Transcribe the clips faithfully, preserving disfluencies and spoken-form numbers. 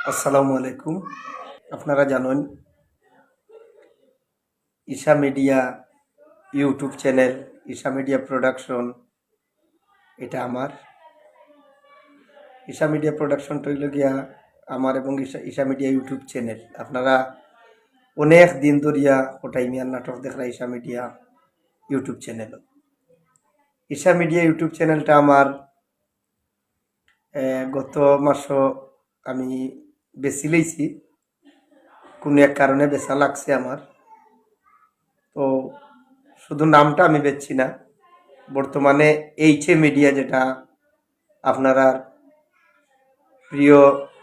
আসসালামু আলাইকুম। আপনারা জানেন, Isha media YouTube channel, Isha media production, এটা আমার। ঈশা মিডিয়া প্রোডাকশনটা হইল গিয়া আমার এবং Isha, Isha media YouTube channel. আপনারা অনেক দিন ধরিয়া কটাই মিয়ার নাটক দেখরা Isha media YouTube channel. Isha media YouTube চ্যানেলটা আমার, এ, গত মাসও আমি বেচি লইছি, কোনো এক কারণে বেচা লাগছে আমার। তো শুধু নামটা আমি বেচছি না, বর্তমানে এইচ এ মিডিয়া, যেটা আপনারার প্রিয়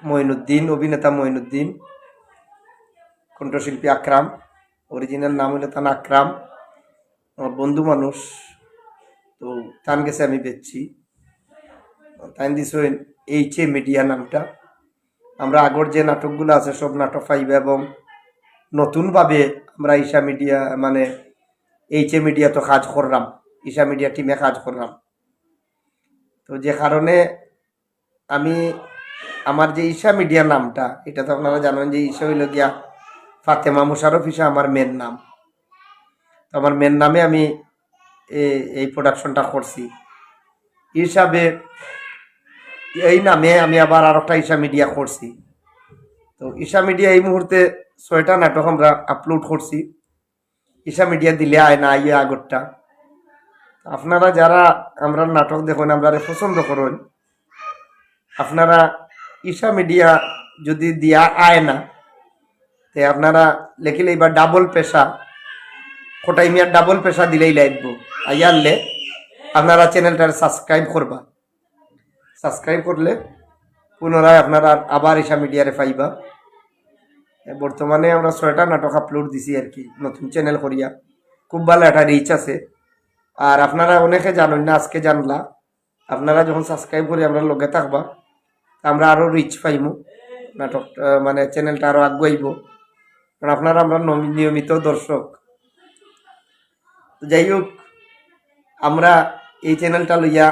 মঈনুদ্দিন, অভিনেতা মঈনুদ্দিন, কণ্ঠশিল্পী আকরাম, অরিজিনাল নাম হইল তান আকরাম, আমার বন্ধু মানুষ। তো তান গেছে আমি বেচছি, তাই দিছইন এইচ এ মিডিয়া নামটা। আমরা আগর যে নাটকগুলো আছে সব নাটক পাইবা, এবং নতুনভাবে আমরা ঈশা মিডিয়া, মানে এইচ এ মিডিয়া তো কাজ করলাম, ঈশা মিডিয়া টিমে কাজ করলাম। তো যে কারণে আমি আমার যে ঈশা মিডিয়া নামটা, এটা তো আপনারা জানেন যে ঈশা হইল গিয়া ফাতেমা মুশাররফ ঈশা আমার মেন নাম। তো আমার মেন নামে আমি এ-, এই প্রোডাকশনটা করছি। হিসাবে এই নামে আমি আবার আর একটা ঈশা মিডিয়া করছি। তো ঈশা মিডিয়া এই মুহূর্তে ছয়টা নাটক আমরা আপলোড করছি। ঈশা মিডিয়া দিলে আয় না, আইয়ে আগরটা। আপনারা যারা আমরা নাটক দেখইন, আমরারে পছন্দ করইন, আপনারা ঈশা মিডিয়া যদি দিয়া আয় না, তে আপনারা লেখিলে এবার ডাবল পেশা, কটাই মিয়ার ডাবল পেশা দিলেই লাগবো। আইয়ারলে আপনারা চ্যানেলটারে সাবস্ক্রাইব করবা। সাবস্ক্রাইব করলে পুনরায় আপনারা আবার ঈশা মিডিয়ারে পাইবা। এ, বর্তমানে আমরা ছয়টা নাটক আপলোড দিছি আর কি, নতুন চ্যানেল করিয়া। খুব ভালো একটা রিচ আছে। আর আপনারা অনেকে জানেন না, আজকে জানলা। আপনারা যখন সাবস্ক্রাইব করি আমরা লগে থাকবা, আমরা আরো রিচ পাইমু, নাটক, আহ, মানে চ্যানেলটা আরো আগুয়াইবো, কারণ আপনারা আমরা নমি-, নিয়মিত দর্শক। তো যাই হোক, আমরা এই চ্যানেলটা লইয়া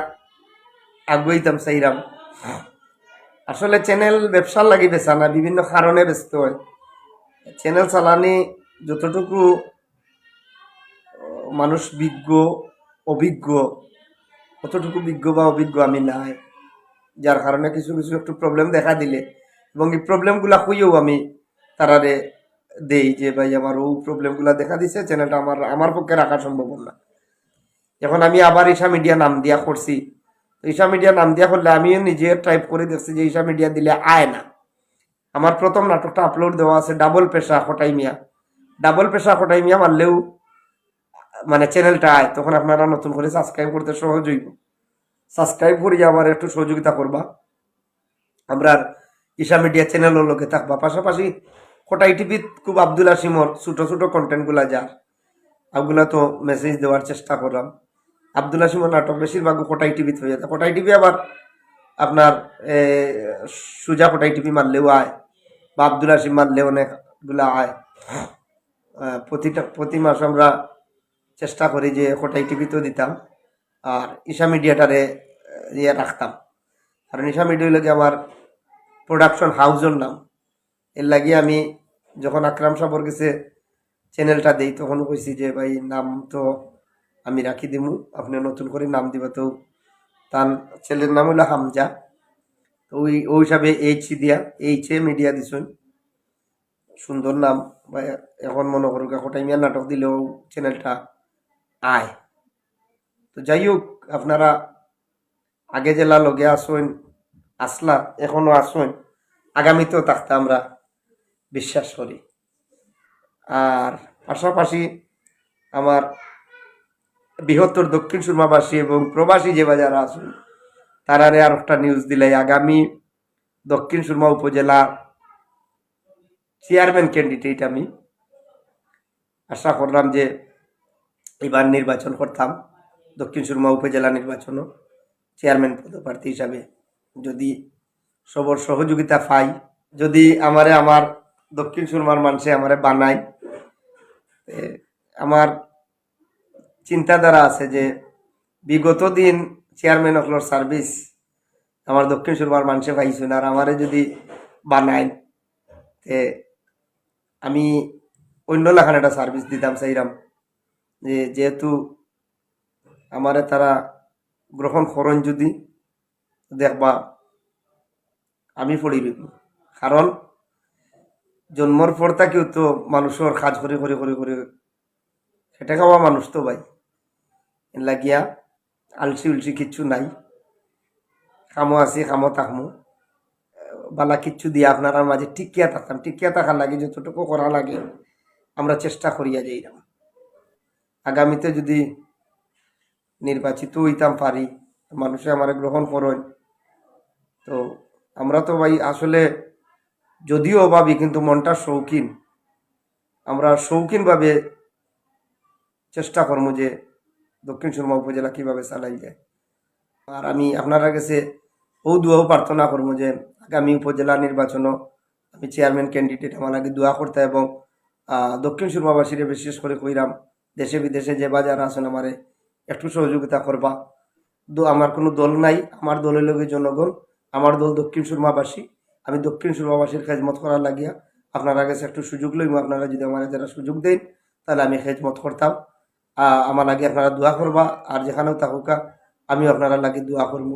আগুয়াইতাম চাইরাম। আসলে চ্যানেল ব্যবসার লাগি বেচা না, বিভিন্ন কারণে বেচতে হয়। চ্যানেল চালানি যতটুকু, আহ, মানুষ বিজ্ঞ, অভিজ্ঞ, অতটুকু বিজ্ঞ বা অভিজ্ঞ আমি নাই, যার কারণে কিছু কিছু একটু প্রবলেম দেখা দিলে, এবং এই প্রবলেমগুলা কইও আমি তারারে দেই যে, "ভাই, আমার ও প্রবলেমগুলা দেখা দিছে, চ্যানেলটা আমার, আমার পক্ষে রাখা সম্ভব না।" এখন আমি আবার ঈশা মিডিয়া নাম দিয়া করছি। তো ঈশা মিডিয়া নাম দিয়া করলে আমিও নিজে ট্রাই করে দেখছি যে ঈশা মিডিয়া দিলে আয় না। আমার প্রথম নাটকটা আপলোড দেওয়া আছে ডাবল পেশা কটাই মিয়া। ডাবল পেশা কটাই মিয়া মারলেও মানে চ্যানেলটা আয়, তখন আপনারা নতুন করে সাবস্ক্রাইব করতে সহজ হইব। সাবস্ক্রাইব করিয়া আমার একটু সহযোগিতা করবা। আমরার ঈশা মিডিয়া চ্যানেলর লগে থাকবা। পাশাপাশি কটাই টিভিত খুব আব্দুল হাসিমর ছোট ছোট কন্টেন্টগুলা যার, ওগুলা তো মেসেজ দেওয়ার চেষ্টা করলাম। আব্দুল হাসিমর নাটক বেশিরভাগ কটাই টিভিত হয়ে যায়। কটাই টিভি আবার আপনার, এ, সুজা কটাই টিভি মারলেও আয়, বা আব্দুল হাসিম মারলে অনেকগুলা আয়। আহ, প্রতিটা, প্রতি মাস আমরা চেষ্টা করি যে কটাই টিভিতেও দিতাম, আর ঈশা মিডিয়াটারে, আহ, ইয়ে রাখতাম। কারণ ঈশা মিডিয়া হইল কি আমার প্রোডাকশন হাউসর নাম। এর লাগি আমি যখন আকরাম সাবর গেছে চ্যানেলটা দেই, তখন কইছি যে, "ভাই, নাম তো আমি রাখি দিমু, আপনি নতুন করে নাম দিবা।" তো তার চ্যানেলের নাম হইলো হামজা। তো ওই, ওই হিসাবে এইচ দিয়া, এইচ এ মিডিয়া দিছইন। সুন্দর নাম। বা এখন মনে করুক, এখন টাইমিয়া নাটক দিলেও চ্যানেলটা আয়। তো যাই হোক, আপনারা আগে যেলা লগে আছইন, আসলা, এখনো আছইন, আগামীতেও থাকতা আমরা বিশ্বাস করি। আর পাশাপাশি আমার বৃহত্তর দক্ষিণ সুরমাবাসী এবং প্রবাসী যে বা যারা আছইন, তারারে আর একটা নিউজ দিলাই, আগামী দক্ষিণ সুরমা উপজেলা চেয়ারম্যান ক্যান্ডিডেট আমি। আশা করলাম যে এবার নির্বাচন করতাম দক্ষিণ সুরমা উপজেলা নির্বাচনও চেয়ারম্যান পদপ্রার্থী হিসাবে, যদি সবর সহযোগিতা পাই, যদি আমারে আমার দক্ষিণ সুরমার মানুষে আমারে বানায়। এ, আমার চিন্তাধারা আছে যে বিগত দিন চেয়ারম্যান অকলর সার্ভিস আমার দক্ষিণ সুরমার মানুষে পাইছইন, আর আমারে যদি বানাইন, তে আমি অন্য লাখান একটা সার্ভিস দিতাম চাইরাম, যে যেহেতু আমারে তারা গ্রহণ করইন যদি, দেখবা আমি পড়ি রইমু। কারণ জন্মর পর থাকিউ তো মানুষর কাজ করি করি করি করি খেটে খাওয়া মানুষ তো ভাই, এর লাগিয়া আলসি উলসি কিচ্ছু নাই, কামো আছি, কামো থাকমু। বালা কিচ্ছু দিয়া আপনারার মাঝে টিকিয়া থাকতাম, টিকিয়া থাকার লাগি যতটুকু করা লাগে আমরা চেষ্টা করিয়া যাইরাম। আগামীতে যদি নির্বাচিত হইতাম পারি, মানুষে আমারে গ্রহণ করইন, তো আমরা তো ভাই আসলে যদিও অভাবী কিন্তু মনটা শৌখিন, আমরা শৌখিনভাবে চেষ্টা করমু যে দক্ষিণ সুরমা উপজেলা কিভাবে চালাই যায়। আর আমি আপনারার গেছে অউ দোয়াও প্রার্থনা করমু যে আগামী উপজেলা নির্বাচনও আমি চেয়ারম্যান ক্যান্ডিডেট, আমার লাগি দোয়া করতা এবং আহ, দক্ষিণ সুরমাবাসীরে বিশেষ করি কইরাম, দেশে বিদেশে যে বাজার আছেন আমারে একটু সহযোগিতা করবা। দ-, আমার কোনো দল নাই, আমার দল অইলো গিয়া জনগণ, আমার দল দক্ষিণ সুরমাবাসী। আমি দক্ষিণ সুরমাবাসীর খেদমত করার লাগিয়া আপনারার গেছে একটু সুযোগ লইমু, আপনারা যদি আমারে যারা সুযোগ দেন তাহলে আমি খেদমত করতাম। আহ, আমার লাগি আপনারা দোয়া করবা, আর যেখানেও থাকুকা আমিও আপনারার লাগি দোয়া করমু।